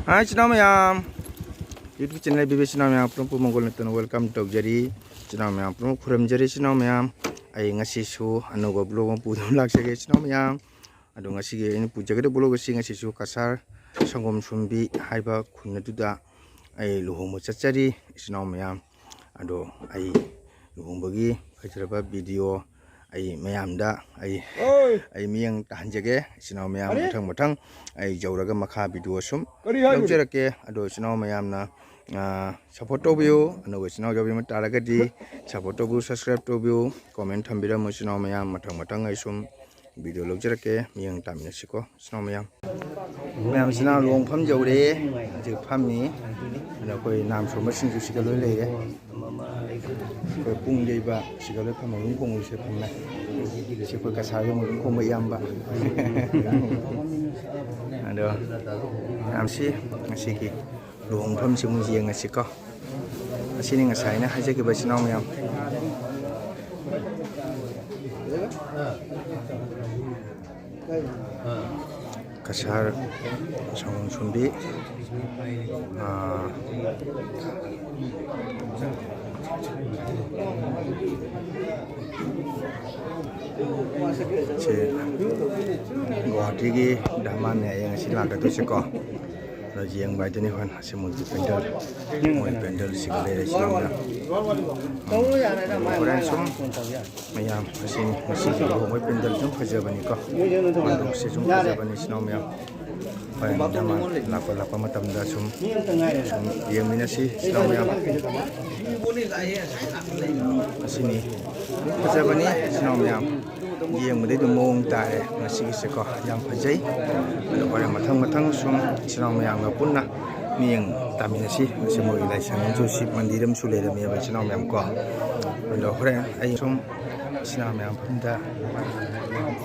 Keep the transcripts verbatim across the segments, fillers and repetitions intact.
ꯍꯥꯏ ꯏꯆꯤꯟ ꯏꯅꯥꯎ ꯃꯌꯥꯝ, YouTube channel ꯂꯩꯕꯤꯕ ꯏꯆꯤꯟ ꯏꯅꯥꯎ ꯃꯌꯥꯝ ꯄꯨꯝꯅꯃꯛꯄꯨ ꯃꯪꯒꯣꯜ ꯅꯠꯇꯅ welcome ꯇꯧꯖꯔꯤ꯫ ꯏꯆꯤꯟ ꯏꯅꯥꯎ ꯃꯌꯥꯝ ꯄꯨꯝꯅꯃꯛ ꯈꯨꯔꯨꯝꯖꯔꯤ꯫ ꯏꯆꯤꯟ ꯏꯅꯥꯎ ꯃꯌꯥꯝ, ꯑꯩ ꯉꯁꯤꯁꯨ ꯑꯅꯧꯕ vlog ꯑꯃ ꯄꯨꯗꯨꯅ ꯂꯥꯛꯆꯒꯦ ꯏꯆꯤꯟ ꯏꯅꯥꯎ ꯃꯌꯥꯝ꯫ ꯑꯗꯣ ꯉꯁꯤꯒꯤ ꯑꯩꯅ ꯄꯨꯖꯒꯗꯕ vlog ꯑꯁꯤ ꯉꯁꯤꯁꯨ ꯀꯁꯥꯔ ꯁꯪꯒꯣꯝ ꯁꯨꯝꯕꯤ ꯍꯥꯏꯕ ꯈꯨꯟ ꯑꯗꯨꯗ ꯑꯩ ꯂꯨꯍꯣꯡꯕ ꯆꯠꯆꯔꯤ ꯏꯆꯤꯟ ꯏꯅꯥꯎ ꯃꯌꯥꯝ꯫ ꯑꯗꯣ ꯑꯩ ꯂꯨꯍꯣꯡꯕꯒꯤ ꯐꯖꯔꯕ video ꯑꯩ ꯃꯌꯥꯝꯗ ꯑꯩ, ꯑꯩ ꯃꯤꯠꯌꯦꯡ ꯇꯥꯍꯟꯖꯒꯦ ꯏꯆꯤꯟ ꯏꯅꯥꯎ ꯃꯌꯥꯝ꯫ ꯃꯊꯪ ꯃꯊꯪ ꯑꯩ ꯌꯧꯔꯒ ꯃꯈꯥ video ꯁꯨꯝ ꯂꯧꯖꯔꯛꯀꯦ꯫ ꯑꯗꯣ ꯏꯆꯤꯟ ꯏꯅꯥꯎ ꯃꯌꯥꯝꯅ, ꯑꯥ, support ꯇꯧꯕꯤꯌꯨ꯫ ꯑꯅꯧꯕ ꯏꯆꯤꯟ ꯏꯅꯥꯎ ꯌꯥꯎꯕꯤꯕ ꯇꯥꯔꯒꯗꯤ support ꯇꯧꯕꯤꯌꯨ, subscribe ꯇꯧꯕꯤꯌꯨ, comment ꯊꯝꯕꯤꯔꯝꯃꯨ ꯏꯆꯤꯟ ꯏꯅꯥꯎ ꯃꯌꯥꯝ꯫ ꯃꯊꯪ ꯃꯊꯪ ꯑꯩ ꯁꯨꯝ video ꯂꯧꯖꯔꯛꯀꯦ꯫ ꯃꯤꯠꯌꯦꯡ ꯇꯥꯃꯤꯟꯅꯁꯤꯀꯣ ꯏꯆꯤꯟ ꯏꯅꯥꯎ ꯃꯌꯥꯝ꯫ ꯃꯌꯥꯝ ꯏꯆꯤꯟ ꯏꯅꯥꯎ ꯂꯨꯍꯣꯡꯐꯝ ꯌꯧꯔꯦ꯫ ꯍꯧꯖꯤꯛ ꯐꯝꯃꯤ꯫ ꯑꯗꯣ ꯑꯩꯈꯣꯏ ꯅꯥꯝ ꯁꯣꯝꯕꯁꯤꯡꯁꯨ ꯁꯤꯗ ꯂꯣꯏ ꯂꯩꯔꯦ꯫ ꯑꯩꯈꯣꯏ ꯄꯨꯡ ꯌꯩꯕ ꯁꯤꯗ ꯂꯣꯏ ꯐꯝꯃ, ꯃꯔꯨꯝ ꯈꯣꯡꯕꯁꯦ ꯐꯝꯃꯦ꯫ ꯁꯤ ꯑꯩꯈꯣꯏ ꯀꯁꯥꯔꯒꯤ ꯃꯔꯨꯝ ꯈꯣꯡꯕ ꯏꯌꯥꯝꯕ꯫ ꯑꯗꯣ ꯃꯌꯥꯝꯁꯤ ꯉꯁꯤꯒꯤ ꯂꯨꯍꯣꯡꯐꯝꯁꯤ ꯑꯃꯨꯛ ꯌꯦꯡꯉꯁꯤꯀꯣ꯫ ꯑꯁꯤꯅꯤ ꯉꯁꯥꯏꯅ ꯍꯥꯏꯖꯈꯤꯕ ꯏꯆꯤꯟ ꯏꯅꯥꯎ ꯃꯌꯥꯝ꯫ ꯀꯁꯥꯔ ꯁꯪꯒꯣꯝ ꯁꯨꯝꯕꯤ꯫ ꯑꯥ, ꯁꯤ ꯒꯨꯋꯥꯍꯥꯇꯤꯒꯤ ꯙꯔꯃꯥꯟꯅꯦ ꯍꯌꯦꯡ ꯉꯁꯤ ꯂꯥꯛꯀꯗꯣꯏꯁꯦꯀꯣ꯫ ꯑꯗꯣ ꯌꯦꯡꯕ ꯍꯥꯏꯗꯨꯅꯤ꯫ ꯍꯣꯔꯦꯟ ꯑꯁꯤ ꯃꯣꯏꯒꯤ ꯄꯦꯟꯗꯜ, ꯃꯣꯏ ꯄꯦꯟꯗꯜꯁꯤꯒ ꯂꯩꯔꯦ ꯁꯤꯗ꯫ ꯍꯣꯔꯦꯟ ꯁꯨꯝ ꯃꯌꯥꯝ ꯑꯁꯤ ꯉꯁꯤꯒꯤ ꯂꯨꯍꯣꯡꯕꯒꯤ ꯄꯦꯟꯗꯜꯁꯨ ꯐꯖꯕꯅꯤꯀꯣ꯫ ꯃꯟꯗꯣꯞꯁꯤꯁꯨ ꯐꯖꯕꯅꯤ ꯏꯆꯤꯟ ꯏꯅꯥꯎ ꯃꯌꯥꯝ꯫ ꯍꯣꯔꯦꯟ ꯅꯃꯥꯟ ꯂꯥꯛꯄ ꯂꯥꯛꯄ ꯃꯇꯝꯗ ꯁꯨꯝ, ꯁꯨꯝ ꯌꯦꯡꯃꯤꯟꯅꯁꯤ ꯏꯆꯤꯟ ꯏꯅꯥꯎ ꯃꯌꯥꯝ꯫ ꯑꯁꯤꯅꯤ꯫ ꯐꯖꯕꯅꯤ ꯏꯆꯤꯟ ꯏꯅꯥꯎ ꯃꯌꯥꯝ꯫ ꯌꯦꯡꯕꯗ ꯑꯗꯨꯝ ꯃꯑꯣꯡ ꯇꯥꯔꯦ ꯉꯁꯤꯒꯤꯁꯦꯀꯣ꯫ ꯌꯥꯝ ꯐꯖꯩ꯫ ꯑꯗꯣ ꯍꯣꯔꯦꯟ ꯃꯊꯪ ꯃꯊꯪ ꯁꯨꯝ ꯏꯆꯤꯟ ꯏꯅꯥꯎ ꯃꯌꯥꯝꯒ ꯄꯨꯟꯅ ꯃꯤꯠꯌꯦꯡ ꯇꯥꯃꯤꯟꯅꯁꯤ꯫ ꯃꯁꯤ ꯃꯣꯏꯒꯤ ꯂꯥꯏꯁꯪ ꯑꯃꯁꯨ, ꯁꯤꯕ ꯃꯟꯗꯤꯔ ꯑꯃꯁꯨ ꯂꯩꯔꯝꯃꯦꯕ ꯏꯆꯤꯟ ꯏꯅꯥꯎ ꯃꯌꯥꯝ ꯀꯣ꯫ ꯑꯗꯣ ꯍꯣꯔꯦꯟ ꯑꯩ ꯁꯨꯝ ꯏꯆꯤꯟ ꯏꯅꯥꯎ ꯃꯌꯥꯝ ꯄꯨꯟꯗ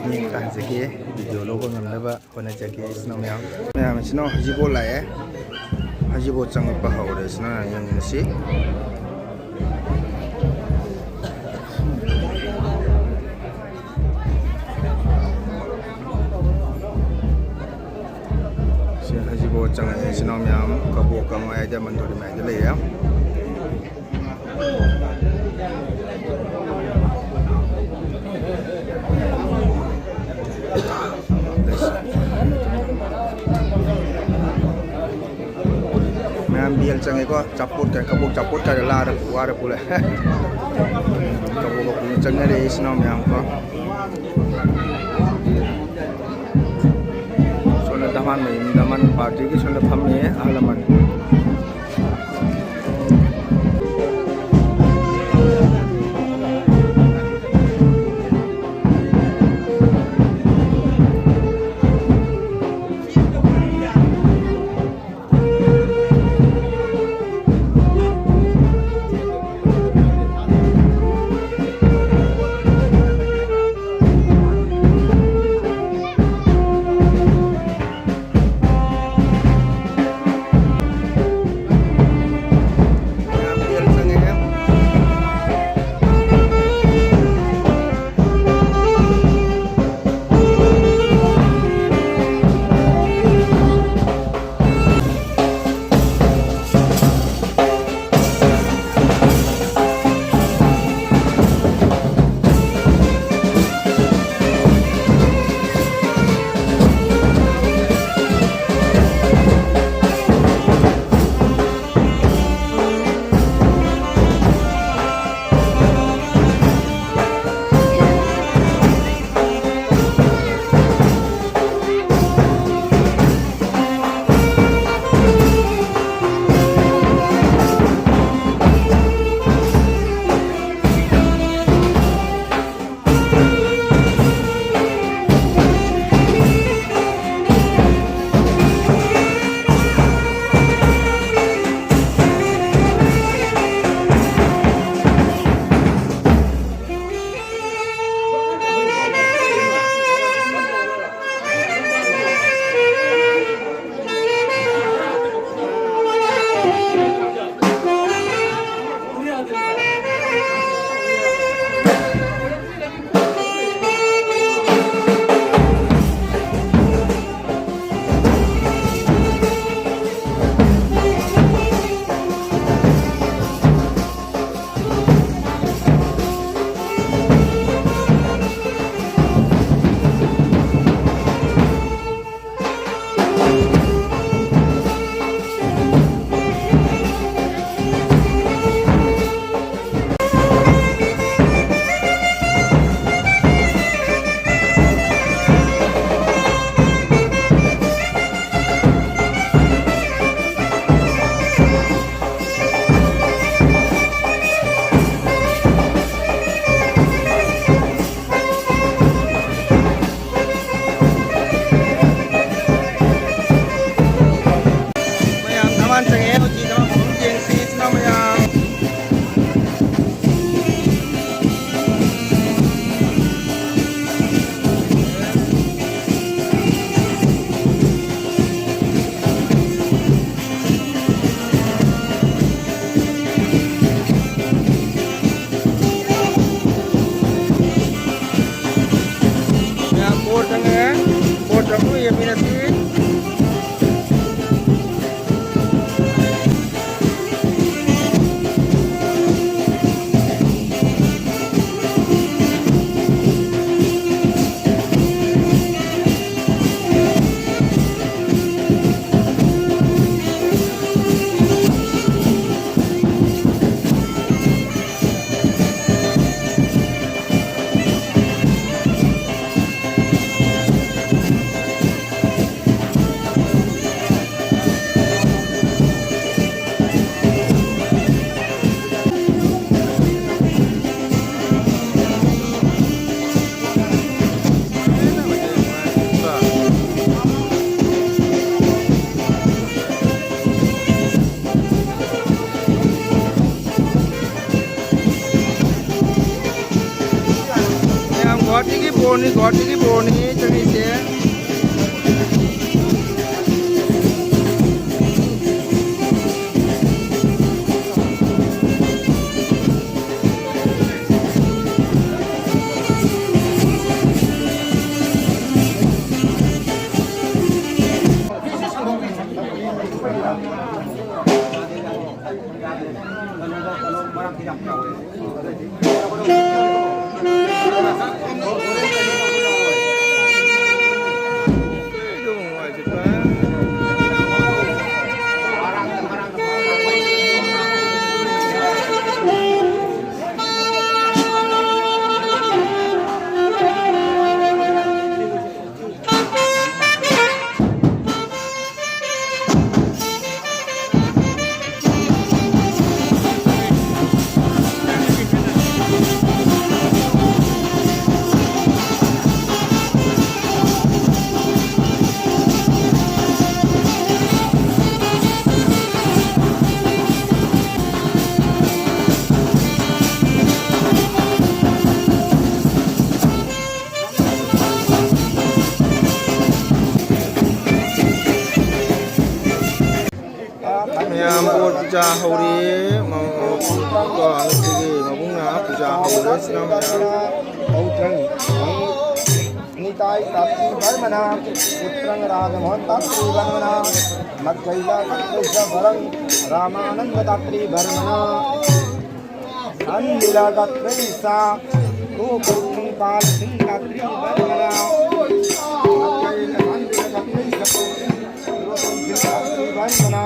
ꯃꯤꯠꯌꯦꯡ ꯇꯥꯍꯟꯖꯒꯦ꯫ Video ꯂꯧꯕ ꯉꯝꯅꯕ ꯍꯣꯠꯅꯖꯒꯦ ꯏꯆꯤꯟ ꯏꯅꯥꯎ ꯃꯌꯥꯝ꯫ ꯃꯌꯥꯝ ꯏꯆꯤꯟ ꯏꯅꯥꯎ ꯍꯩꯖꯤꯡꯄꯣꯠ ꯂꯥꯛꯑꯦ꯫ ꯍꯩꯖꯤꯡꯄꯣꯠ ꯆꯪꯉꯛꯄ ꯍꯧꯔꯦ ꯏꯆꯤꯟ ꯏꯅꯥꯎ ꯃꯌꯥꯝ ꯌꯦꯡꯃꯤꯟꯅꯁꯤ꯫ ꯁꯤ ꯍꯩꯖꯤꯡꯄꯣꯠ ꯆꯪꯉꯛꯑꯦ ꯏꯆꯤꯟ ꯏꯅꯥꯎ ꯃꯌꯥꯏꯗ, ꯃꯟꯗꯣꯔꯤ ꯃꯌꯥꯏꯗ ꯂꯩꯔꯦ꯫ ꯃꯌꯥꯝ ꯕꯦꯜ ꯆꯪꯉꯦꯀꯣ, ꯆꯥꯄꯣꯠ ꯀꯥꯏ, ꯀꯕꯣꯛ ꯆꯥꯄꯣꯠ ꯀꯥꯏꯗ ꯂꯥꯔ ꯋꯥꯔ ꯄꯨꯔꯦ꯫ ꯀꯕꯣꯛ ꯀꯕꯣꯛ ꯆꯪꯅꯔꯦ ꯏꯆꯤꯟ ꯏꯅꯥꯎ ꯃꯌꯥꯝ ꯀꯣ꯫ ꯁꯣꯝꯗ ꯗꯃꯥꯟ ꯃꯌꯨꯝ, ꯗꯃꯥꯟ ꯄꯥꯔꯇꯤꯒꯤ ꯁꯣꯝꯗ ꯐꯝꯃꯤ ꯑꯍꯜ ꯂꯃꯟ꯫ ꯕꯣꯔꯅꯤ, ꯒꯨꯍꯥꯇꯤꯒꯤ ꯕꯣꯔꯅꯤ ꯆꯪꯉꯤꯁꯦ꯫ ꯃꯌꯥꯝ ꯕꯣꯔ ꯄꯨꯖꯥ ꯍꯧꯔꯤ꯫ ꯃ-, ꯀꯣ, ꯉꯁꯤꯒꯤ ꯃꯕꯨꯡꯅ ꯄꯨꯖꯥ ꯍꯧꯔꯦ꯫ ꯁꯤꯅ ꯃꯌꯥꯝ ꯍꯧꯗ꯭ꯔꯪ Nitai ꯇꯥꯇ꯭ꯔꯤ ꯕꯔꯃꯅ, ꯄꯨꯇ꯭ꯔꯪ ꯔꯥꯖꯃꯣꯍꯟ ꯇꯥꯇ꯭ꯔꯤ ꯕꯔꯃꯅ, ꯃꯠꯀꯩꯂ ꯀꯠꯀꯩꯁ ꯕꯔꯪ Ramanand ꯇꯥꯇ꯭ꯔꯤ ꯕꯔꯃꯅ꯫ Andila Gatrisa, O Kuthum Pal Singh Gatri Barmana, Andila Gatrisa, Gatri Barmana.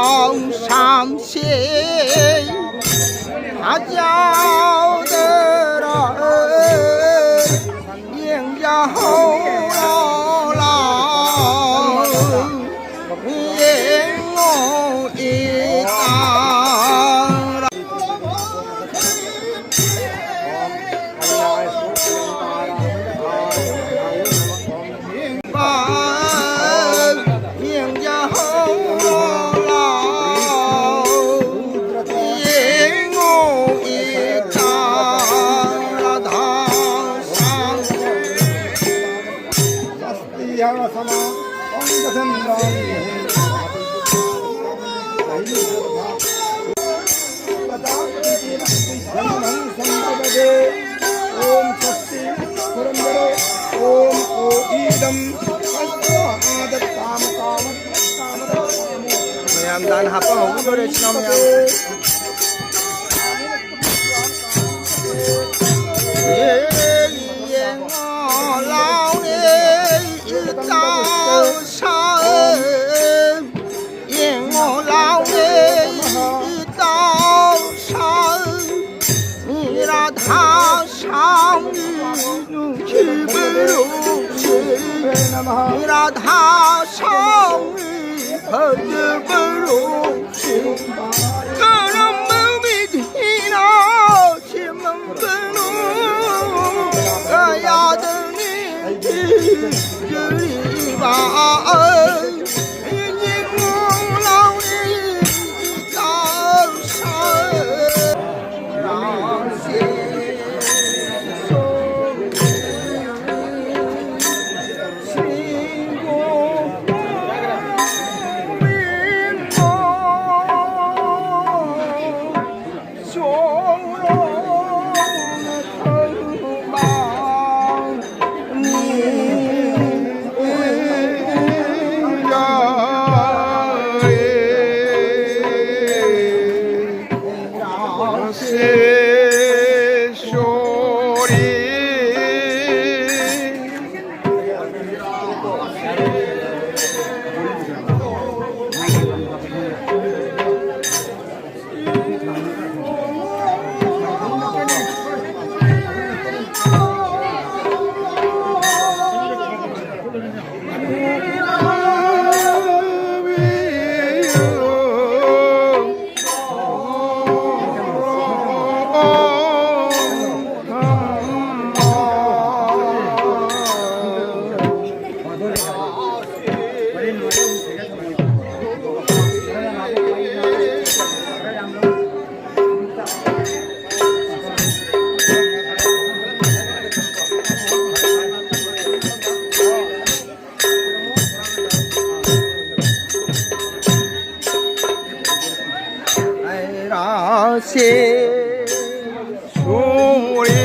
အောင်ဆမ်စီအကြောင်းတရ ရင်ရဟောတော်လာ ရင်ငိုဧတာ ပါ ရင်ရဟောတော်လာ ရင်ငိုဧတာ ရထဆံ ꯃꯌꯥꯝ ꯗꯥꯟ ꯍꯥꯞꯄ ꯍꯧꯗꯣꯔꯦ, ꯏꯆꯤꯟ ꯏꯅꯥꯎ ꯃꯌꯥꯝ꯫ ꯌꯦꯡꯉꯣ ꯂꯥꯎꯅꯦ ꯏꯇꯥꯎ ꯁꯥꯏ꯫ ꯌꯦꯡꯉꯣ ꯂꯥꯎꯅꯦ ꯏꯇꯥꯎ ꯁꯥꯏ꯫ ꯃꯤ ꯔꯥꯙꯥ ꯁꯥꯎꯅꯤ ꯅꯨꯡꯁꯤꯕ ꯂꯣꯛꯁꯤ꯫ ꯃꯤ ꯔꯥꯙꯥ ꯁꯥꯎꯅꯤ ꯐꯖꯕ ꯂꯣꯛꯁꯤ꯫ ꯀꯔꯝꯕ ꯃꯤꯊꯤꯅꯣ ꯁꯤꯃꯪꯒꯅꯨ ꯀꯌꯥꯗꯅꯤ ꯀꯤꯖꯔꯤꯕ꯫ ꯌꯦꯡꯉꯣ ꯂꯥꯎꯅꯦ ꯏꯇꯥꯎ ꯁꯥꯏ꯫ ꯔꯥꯁꯦ ꯁꯣꯔꯦ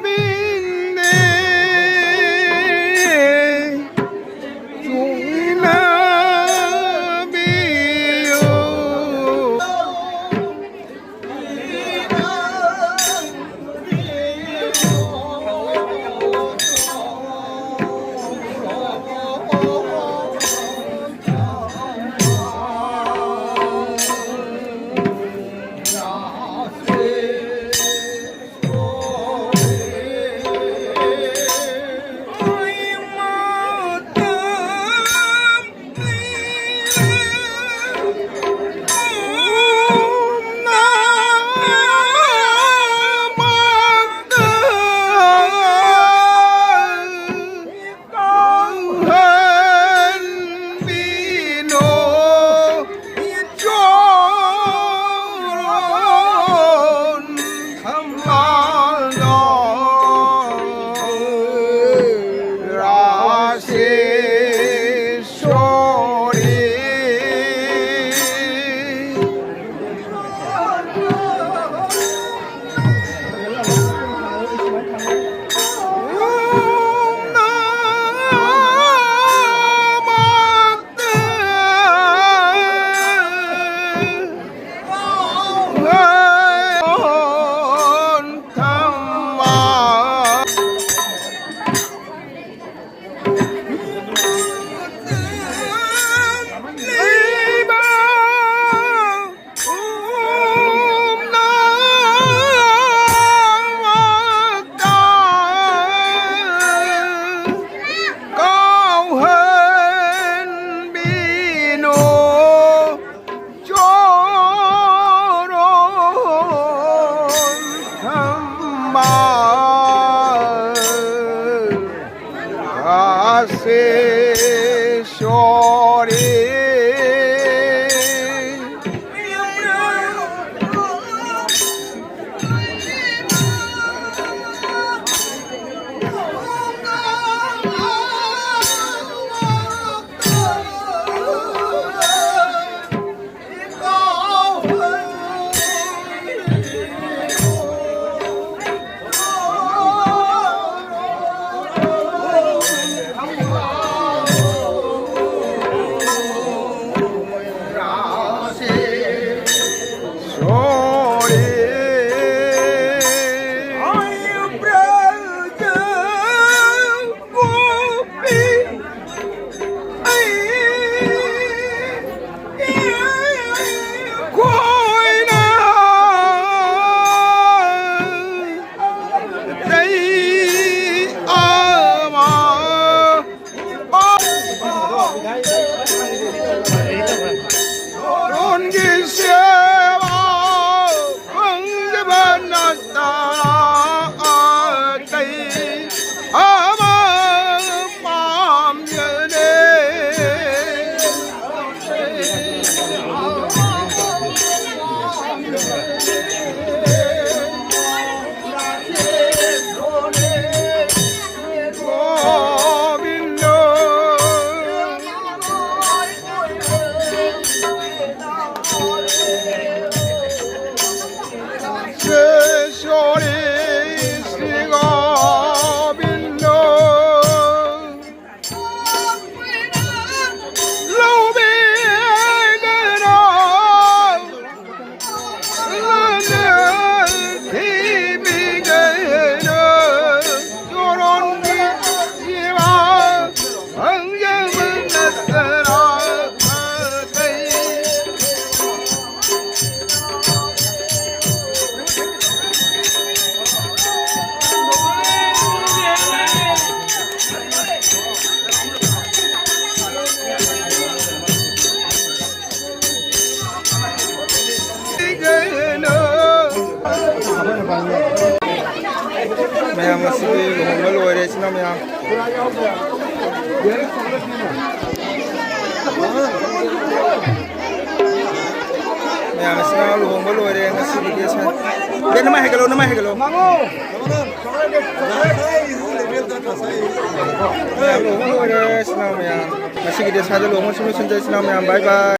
ꯒꯣꯕꯤꯟꯗꯦ ꯆꯣꯏꯅꯕꯤꯌꯨ꯫ ꯃꯌꯥꯝ, ꯉꯁꯤꯗꯤ ꯂꯨꯍꯣꯡꯕ ꯂꯣꯏꯔꯦ, ꯏꯆꯤꯟ ꯏꯅꯥꯎ ꯃꯌꯥꯝ꯫ ꯃꯌꯥꯝ, ꯏꯆꯤꯟ ꯏꯅꯥꯎ ꯂꯨꯍꯣꯡꯕ ꯂꯣꯏꯔꯦ ꯉꯁꯤꯒꯤꯗꯤ꯫ ꯁꯦ, ꯅꯃꯥꯏ ꯍꯦꯛꯒꯠꯂꯣ, ꯅꯃꯥꯏ ꯍꯦꯛꯒꯠꯂꯣ꯫ ꯃꯌꯥꯝ, ꯂꯨꯍꯣꯡꯕ ꯂꯣꯏꯔꯦ, ꯏꯆꯤꯟ ꯏꯅꯥꯎ ꯃꯌꯥꯝ꯫ ꯉꯁꯤꯒꯤꯗꯤ ꯁ꯭ꯋꯥꯏꯗ ꯂꯨꯍꯣꯡꯕ ꯁꯨꯝ ꯂꯣꯏꯁꯤꯟꯖꯔꯦ, ꯏꯆꯤꯟ ꯏꯅꯥꯎ ꯃꯌꯥꯝ꯫ ꯕꯥꯏ ꯕꯥꯏ꯫